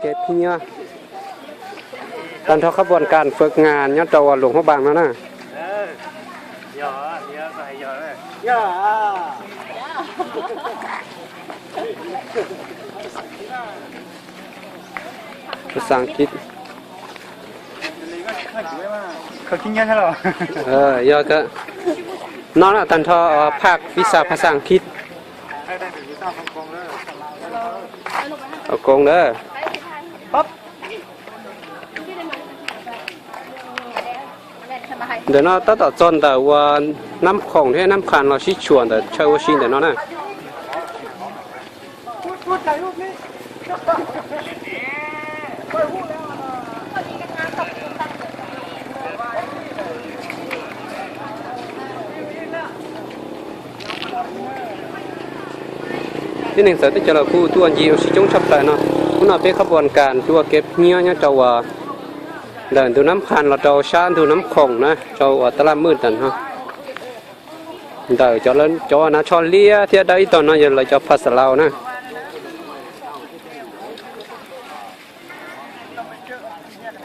ເກັບເຫື່ອ ຕັນເທາະຂະບວນການຝຶກງານຍ້ອນເຈົ້າວ່າຫຼວງພະບາງນັ້ນນະ. ພາສາອັງກິດ ເຂົາກິນເຫຍື່ອໃຫ້ເຮົາ ເອີ ຢໍກະ ນ້ອງນະ ຕັນເທາະ ເອີ ພາກວິຊາພາສາອັງກິດ ເອົາກົງເດີ. ເດີເນາະ ຕາຕາຈອນ ແຕ່ວ່ານ້ຳຂອງແທ້ ນ້ຳຄານລາວຊິຊວນ ແຕ່ເຊີໂອຊິນ ແຕ່ເນາະນະ. ທີ່ໜຶ່ງໃສ່ແຕ່ຈະລະຄູ່ຕົວຈີໂອຊິຈົງຊັບໄຕເນາະ ຜູ້ນຳເປັນຂະບວນການຕົວເກັບເຫຍື່ອເນາະ ເຈົ້າວ່າ ເດີນດູນ້ຳຄານລະເຈົ້າຊານດູນ້ຳຂອງນະ ເຈົ້າວ່າຕະຫຼາດມືດນັ້ນເນາະ. ເດີ ເຈົ້າລະ ເຈົ້ານະຊອນເລຍ ເທດໄດ້ອີ່ຕອນເນາະ ຢ່າລະເຈົ້າພາສາລາວນະ.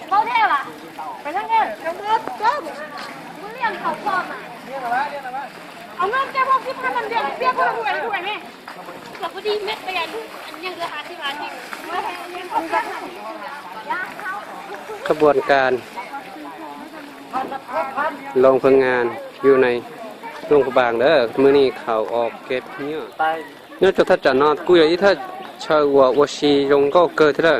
ເວົ້າແທ້ຫວາ? ໄປທາງເດີ ເອົາເງິນເຈົ້າຫົກສິບພັນ ນຳເດືອນ ເປັນຜູ້ໃດຜູ້ໃດແດ່? ກໍພໍດີເມັດໄປ ອັນ ອັນຍັງເຫຼືອຫ້າສິບບາດນີ້. ຂະບວນການລົງຝຶກງານຢູ່ໃນຫຼວງພະບາງເດີ ມື້ນີ້ເຂົາອອກເກັບເຫຍື່ອ. ເນາະ ເຈົ້າ ຖ້າຈະເນາະ ກູຢາອີ ຖ້າເຈົ້າວ່າ ໂອຊີ ລົງກໍເກີດເທື່ອ.